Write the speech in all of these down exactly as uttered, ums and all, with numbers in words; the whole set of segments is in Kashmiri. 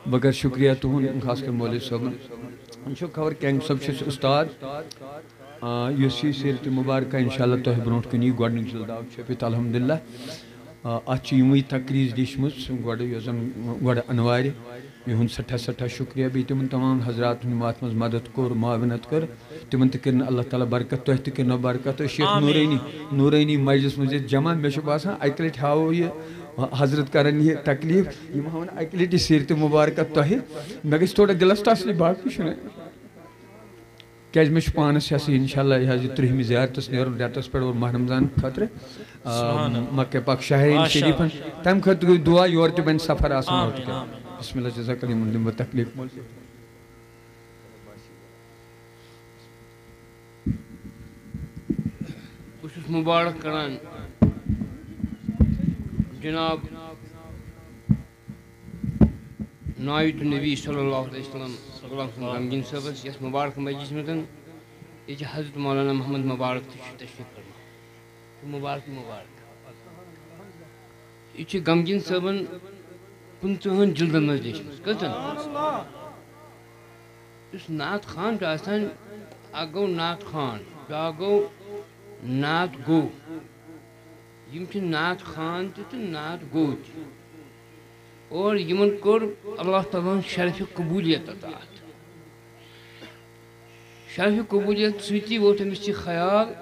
بہٕ کَرٕ شُکریہ تُہُنٛد، خاص کر مولوی صٲبُن۔ وۄنۍ چھُ خبر کینٛگ صٲب چھُ اَسہِ اُستاد۔ آ، یُس یہِ سیٖرت مُبارکہ اِنشاء اللہ تۄہہِ برونٛٹھ کُن یی، گۄڈٕنیُک جِلدٕ آو چھٔپِتھ الحمدللہ۔ آ، اَتھ چھِ یِموٕے تقریٖز لیٖچھمٕژ، گۄڈٕ یۄس زَن گۄڈٕ اَنوارِ، یِہُنٛد سٮ۪ٹھاہ سٮ۪ٹھاہ شُکریہ۔ بیٚیہِ تِمَن تمام حضراتَن یِمو اَتھ منٛز مدد کوٚر، معاونت کٔر، تِمَن تہِ کٔرِن اللہ تعالیٰ برکت، تۄہہِ تہِ کٔرِنو برکت۔ تہٕ شیخ آمین۔ نوٗرٲنی، نوٗرٲنی مجلس منٛز ییٚتہِ جمع، مےٚ چھُ باسان اَکہِ لَٹہِ ہاوو یہِ حضرت کَرَن یہِ تکلیٖف، یِم ہاوَن اَکہِ لَٹہِ یہِ سیٖرت مُبارکہ تۄہہِ۔ مےٚ گژھِ تھوڑا دِلَس تسلی، باقٕے چھُنہٕ۔ کیٛازِ مےٚ چھُ پانَس یہِ ہسا یہِ اِنشاء اللہ یہِ حظ یہِ ترٛہمہِ زیارتَس نیرُن رٮ۪تَس پٮ۪ٹھ اور ماہ رمضان خٲطرٕ۔ آ، سبحان اللہ۔ مکہ پاک شہرین ماشاء اللہ۔ شریفن۔ تَمہِ خٲطرٕ گوٚو دُعا، یورٕ تہِ بَنہِ سفر آسان آمین، اورٕ تہِ۔ آمین۔ بسم اللہ، جزاک اللہ، یِمَن دِمہٕ بہٕ تکلیٖف۔ بہٕ چھُس مُبارک کران جناب نایت النبی صلی اللہ علیہ وسلم غلام حسن غمگیٖن صٲبَس یَتھ مُبارک مجلسہِ منٛز۔ ییٚتہِ حضرت مولانا محمد مُبارک تہِ چھُ تشریٖف فرما۔ مُبارک، مُبارک۔ یہِ چھِ غمگیٖن صٲبَن پٕنٛژٕہَن جِلدَن منٛز لیٖچھمٕژ۔ کٔژَن؟ یُس نعت خوان چھُ آسان، اَکھ گوٚو نعت خوان، بیٛاکھ گوٚو نعت گوٚو۔ یِم چھِ نعت خوان تہِ تہٕ نعت گوٚو تہِ۔ اور یِمَن کوٚر اللہ تعالیٰ ہَن شرفِ قبولیت عطا اَتھ۔ شرفِ قبولیت سۭتی ووت أمِس یہِ خیال،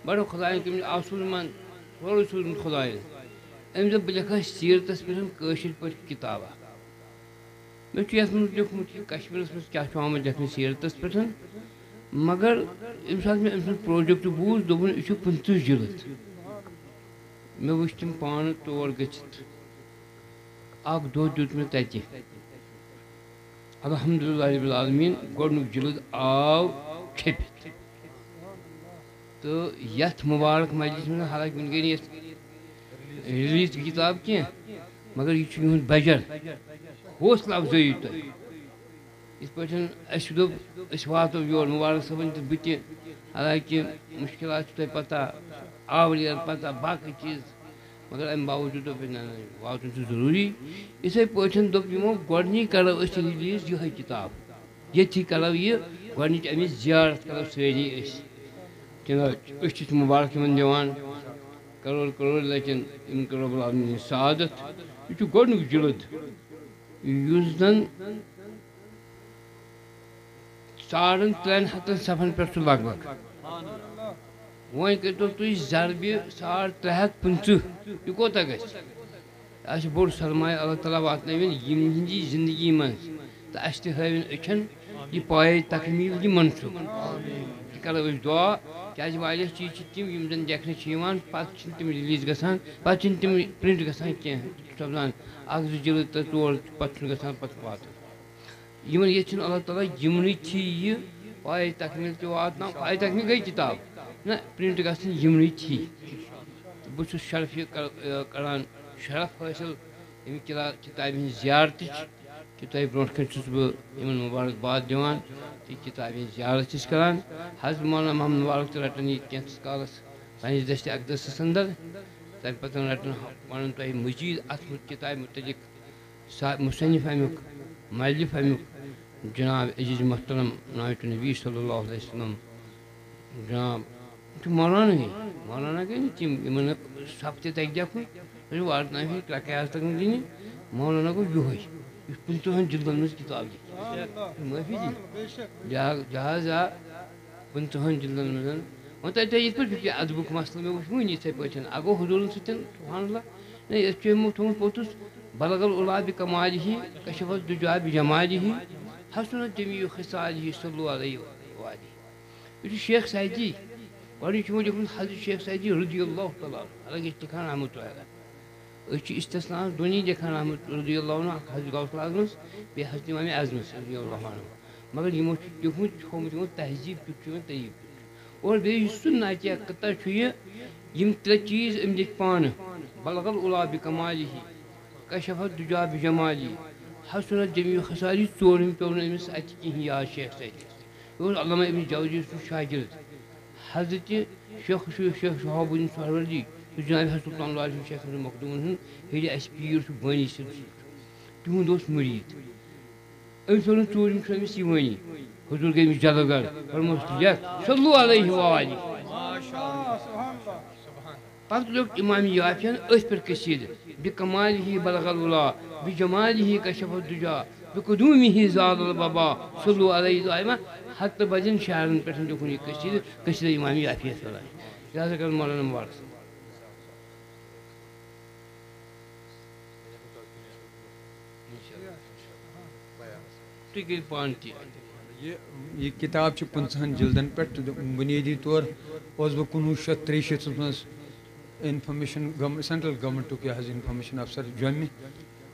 بَڑٕ خۄدایَن کٔمِس آسوٗن منٛد، سورُے سوٗزمُت خۄدایَن۔ أمۍ دوٚپ، بہٕ لیکھٕ ہا سیٖرتَس پٮ۪ٹھ کٲشِر پٲٹھۍ کِتابہ۔ مےٚ چھُ یَتھ منٛز لیوٚکھمُت، یہِ کشمیٖرَس منٛز کیٛاہ چھُ آمُت لیکھنہٕ سیٖرتَس پٮ۪ٹھ، مگر ییٚمہِ ساتہٕ مےٚ أمۍ سُنٛد project بوٗز، دوٚپُن، یہِ چھُ پٕنٛژٕہ جِلد۔ مےٚ وٕچھ تِم پانہٕ تور گٔژھِتھ۔ اَکھ دۄہ دیُت مےٚ تَتہِ۔ الحمدللہ رب العالمین، گۄڈٕنیُک جِلد آو چھٔپِتھ۔ تہٕ یَتھ مُبارک مجلسہِ منٛز، حالانکہِ وٕنہِ گٔے نہٕ یَتھ release کِتاب کینٛہہ، مگر یہِ چھُ یِہُنٛد بجر، حوصلہٕ افزٲیی تۄہہِ۔ یِتھ پٲٹھۍ اَسہِ دوٚپ، أسۍ واتو یور، مُبارک صٲبَن تہِ، بہٕ تہِ، حالانکہِ مُشکِلات چھِ تۄہہِ پَتہ، آوریر پَتہ، باقٕے چیٖز، مگر اَمہِ باوجوٗد دوٚپ مےٚ، نہ، نہ، واتُن چھُ ضروٗری۔ یِتھَے پٲٹھۍ دوٚپ یِمو، گۄڈٕنی کَرو أسۍ release یِہوٚے کِتاب، ییٚتھی کَرو یہِ گۄڈٕنِچ اَمِچ زیارت کَرو سٲری أسۍ۔ جِناب، أسۍ چھِ مُبارک یِمَن دِوان، کَرور کَرور لَٹٮ۪ن یِمَن کَرو رب العالمین سعادت۔ یہِ چھُ گۄڈٕنیُک جِلد، یُس زَن ساڑن ترٛٮ۪ن ہَتَن صفن پٮ۪ٹھ چھُ لگ بگ۔ وۄنۍ کٔرۍتو تُہۍ ضربہِ ساڑ ترٛےٚ ہَتھ پٕنٛژٕہ، یہِ کوٗتاہ گژھِ؟ اَسہِ بوٚڑ سرمایہ اللہ تعالیٰ واتنٲوِن یِہِنٛدِ زندگی منٛز تہٕ اَسہِ تہِ ہٲوِن أچھَن یہِ پایہِ تکمیٖل، یہِ منصوٗبہٕ۔ تہِ کَرو أسۍ دُعا، کیٛازِ واریاہ چیٖز چھِ تِم، یِم زَن لیکھنہٕ چھِ یِوان، پَتہٕ چھِنہٕ تِم release گژھان، پَتہٕ چھِنہٕ تِم print گژھان کینٛہہ، سَپدان اَکھ زٕ جِلد تہٕ ژور، پَتہٕ چھُنہٕ گژھان پَتہٕ واتان۔ یِمن ییٚتہِ چھُنہٕ اللہ تعالیٰ یِمنٕے تھی یہِ پایہِ تکمیٖل تہِ واتناو، پایہِ تکمیٖل گٔے کِتاب، نہ، print گژھن یِمنٕے تھی۔ تہٕ بہٕ چھُس شرف یہِ کر-، کران، شرف حٲصِل اَمہِ کِلا-، کِتابہِ ہِنٛز زیارتٕچ، کہِ تۄہہِ برونٛٹھ کَنہِ چھُس بہٕ یِمن مُبارک باد دِوان تہٕ کِتابہِ ہِنٛز زیارت چھِ أسۍ کران۔ حضرت مولانا محمد مُبارک تہِ رَٹان یہِ کینٛژھس کالس پنٛنِس دستِ اقدسس اندر، تَمہِ پتہٕ رَٹان وَنان تۄہہِ مزید اَتھ مُت-، کِتابہِ مُتعلق سا-، مصنف اَمیُک، مؤلف اَمیُک، جناب عزیز محترم نایت النبی صلی اللہ علیہ وسلم۔ جناب، یِم چھِ مولانا ہی۔ مولانا گٔے نہٕ تِم، یِمن نہٕ صف تہِ تَگہِ لیکھُن، تِم چھِ واتناوٕنۍ ترٛےٚ قیاس تَگَن دِنہِ۔ مولانا گوٚو یِہوٚے، یُس پٕنٛژٕہَن جِلدَن منٛز کِتاب لیکھِ۔ معٲفی دِنہِ۔ لہذا، لہذا پٕنٛژٕہَن جِلدَن منٛز۔ وۄنۍ تۄہہِ، تۄہہِ یِتھ پٲٹھۍ فِکرِ ادبُک مسلہٕ مےٚ وٕچھ وٕنی یِتھَے پٲٹھۍ۔ اَگو حضوٗرَن سۭتۍ، سبحان اللہ، نہ، أسۍ چھُ یِمو تھوٚومُت پوٚتُس، بلغ العلا بکمالہ، کشف الدجا بجمالہ، حسنت جمیع خصالہ، صلوا علیہ وآلہ۔ یہِ چھُ شیخ سعدی۔ گۄڈٕنیُک چھُ یِمو لیوٗکھمُت حضرت شیخ سعدی رضی اللہ تعالیٰ عنہ، حالانکہِ أسۍ چھِ لیکھان رحمتہ اللہ علیہ۔ أسۍ چھِ استثنا دۄنی لیکھان رحمت رضی اللہ عنہ، اکھ حضرت غوث الاعظمس، بیٚیہِ حضرت امام اعظمس رضی اللہ عنہ۔ مگر یِمو چھُ لیوٗکھمُت، چھُ ہوومُت یِمو تہذیٖب کیُتھ چھُ یِمن طیب کیُتھ۔ اور بیٚیہِ یُس سُہ ناطقہ قطعہ چھُ یہِ، یِم ترٛےٚ چیٖز أمۍ لیکھۍ پانہٕ، بلغ العلا بکمالہ، کشف الدجا بجمالہ، حسنت جمیع خصالہ، ژورَن پیوٚو نہٕ أمِس اَتہِ کِہیٖنۍ یاد شیخ سعدی۔ یہِ اوس علامہ ابن جوزی سُنٛد شاگرد۔ حضرت شیخ، شیخ شہاب الدین سہروردی، یُس جناب حضرت سلطان العارفین شیخ حسن مخدوٗمَن ہُنٛد ہیٚرِ اَسہِ پیٖر چھُ، بٲنی سِلسِلہٕ چھُ۔ تِہُنٛد اوس مُریٖد۔ أمِس ووٚنُن ژوٗرِم چھُ أمِس یِوٲنی۔ حضوٗر گٔے أمِس جلوگر، فرموس، "یَتھ صلو علیہ و آلہ۔" پتہٕ لیوٚکھ امام یافین أتھۍ پٮ۪ٹھ قصیٖدٕ، "بکمالہ بلغ العلا، بجمالہ کشف الدجا، بقدومہ زال الوبا، صلو علیہ دائما۔" ہتہٕ بدٮ۪ن شعرن پٮ۪ٹھ لیوٚکھُن یہِ قصیٖدٕ، قصیٖدٕ امام یافیس وَنان۔ لہذا کرن مولانا مبارک صٲب۔ تُہۍ کٔرِو پانہٕ تہِ۔ یہِ، یہِ کِتاب چھِ پٕنٛژٕہَن جِلدَن پٮ۪ٹھ۔ بُنیٲدی طور اوسُس بہٕ کُنوُہ شیٚتھ ترٛیہِ شیٖتھَس منٛز اِنفارمیشن گورم-، سینٹرل گورنمنٹُک یہِ حظ اِنفارمیشن افسر جوٚمہِ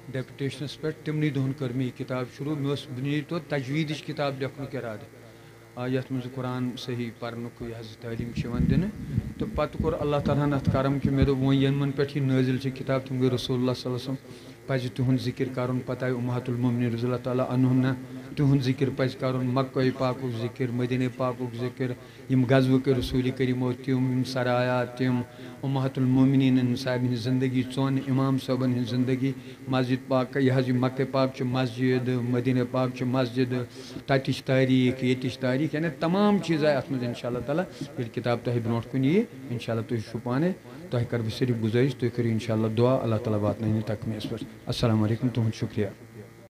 ڈیپوٹیشنَس پٮ۪ٹھ۔ تِمنٕے دۄہَن کٔر مےٚ یہِ کِتاب شروٗع۔ مےٚ اوس بُنیٲدی طور تجویٖدٕچ کِتاب لیکھنُک اِرادٕ۔ آ، یَتھ منٛز قرآن صحیح پَرنُک یہِ حظ یہِ تعلیٖم چھِ یِوان دِنہٕ۔ تہٕ پَتہٕ کوٚر اللہ تعالیٰ ہَن اَتھ کرم کہِ مےٚ دوٚپ، وۄنۍ یَنہٕ مَن پٮ۪ٹھ یہِ نٲزِل چھِ کِتاب، تِم گٔے رسول اللہ صلی اللہ علیہ وسلم، پَزِ تِہُنٛد ذِکِر کَرُن۔ پَتہٕ آیہِ اُمہاتُل مومنیٖن رضی اللہ تعالیٰ عنہُنہ، تِہُنٛد ذِکِر پَزِ کَرُن، مکہ پاکُک ذِکِر، مدینہ پاکُک ذِکِر، یِم غزوٕکۍ رسوٗلِ کریٖمو، تِم، یِم سرایا، تِم اُمہاتُل مومنیٖن صاحبہِ ہِنٛز زندگی، ژۄن اِمام صٲبَن ہِنٛز زندگی، مسجد پاک، یہِ حظ یہِ مکہ پاک چھِ مسجد، مدینہ پاک چھِ مسجد، تَتِچ تٲریٖخ، ییٚتِچ تٲریٖخ، یعنی تمام چیٖز آیہِ اَتھ منٛز۔ اِنشاء اللہ تعالیٰ ییٚلہِ کِتاب تۄہہِ برونٛٹھ کُن یِیہِ، اِنشاء اللہ تُہۍ وٕچھِو پانَے، تۄہہِ کَرٕ بہٕ صرف گُزٲرِش، تُہۍ کٔرِو اِنشاء اللہ دُعا، اللہ تعالیٰ واتنٲیِن یہِ تَکمیٖلَس پٮ۪ٹھ۔ السلام علیکم، تُہُنٛد شُکریہ۔